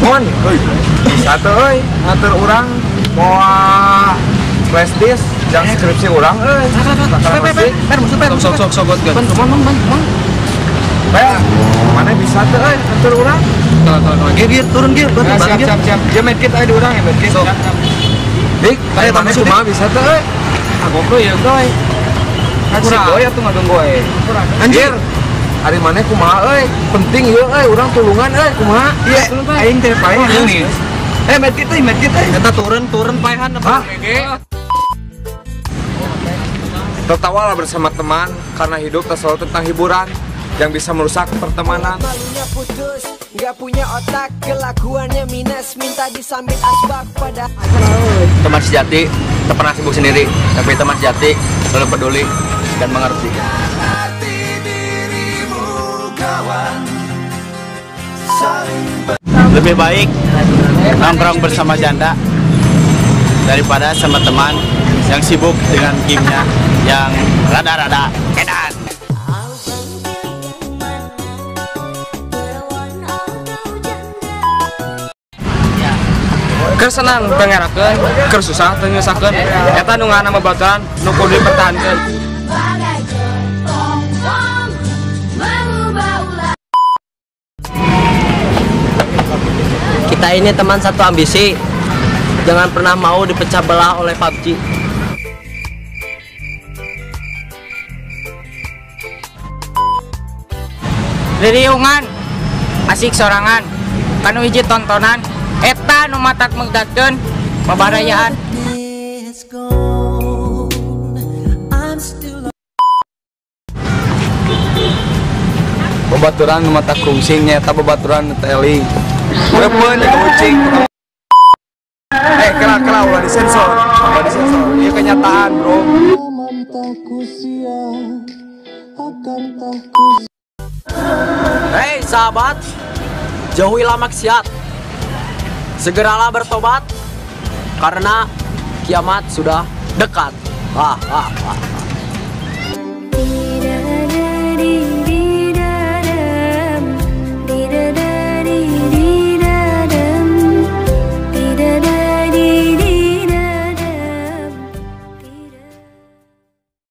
Mon, bisa teu euy ngatur urang moal flash disk jang skripsi urang euy. Sok sok sok sok. Mon. Pel, mana bisa teu euy ngatur urang? Kalau gir turun gir, siap siap siap. Dia medkit aya di urang ya medkit. Dik, aya mana kumaha bisa teu euy? Ah goblok ya euy. Si boy atuh ngaganggu we. Anjir. Ari maneh kumaha euy? Penting ieu euy, urang tulungan euy, kumaha? Iya, aing teh paehan nih. Medkit euy, medkit euy. Eta turun paehan apa? Tertawalah bersama teman karena hidup tak selalu tentang hiburan yang bisa merusak pertemanan. Malunya putus, nggak punya otak, kelakuannya minus, minta disambit asbak pada teman sejati tak pernah sibuk sendiri, tapi teman sejati selalu peduli dan mengerti. Lebih baik nongkrong bersama janda daripada sama teman yang sibuk dengan gamenya yang rada-rada edan. Keur senang teu ngerakeun, keur susah teu nyusahkeun. Eta nu ngaranna babaturan nu kudu dipertahankeun. Kita ini teman satu ambisi. Jangan pernah mau dipecah belah oleh PUBG. Ririungan, asik sorangan, kanu hiji tontonan, eta nu matak megdatkeun babarayaan. Babaturan nu matak rungsing nyaeta babaturan nu teu eling. Walaupun kucing. Kela ulah disensor. Ulah disensor. Ieu kenyataan, bro. Hei sahabat, jauhilah maksiat. Segeralah bertobat karena kiamat sudah dekat. Ah, ah, ah.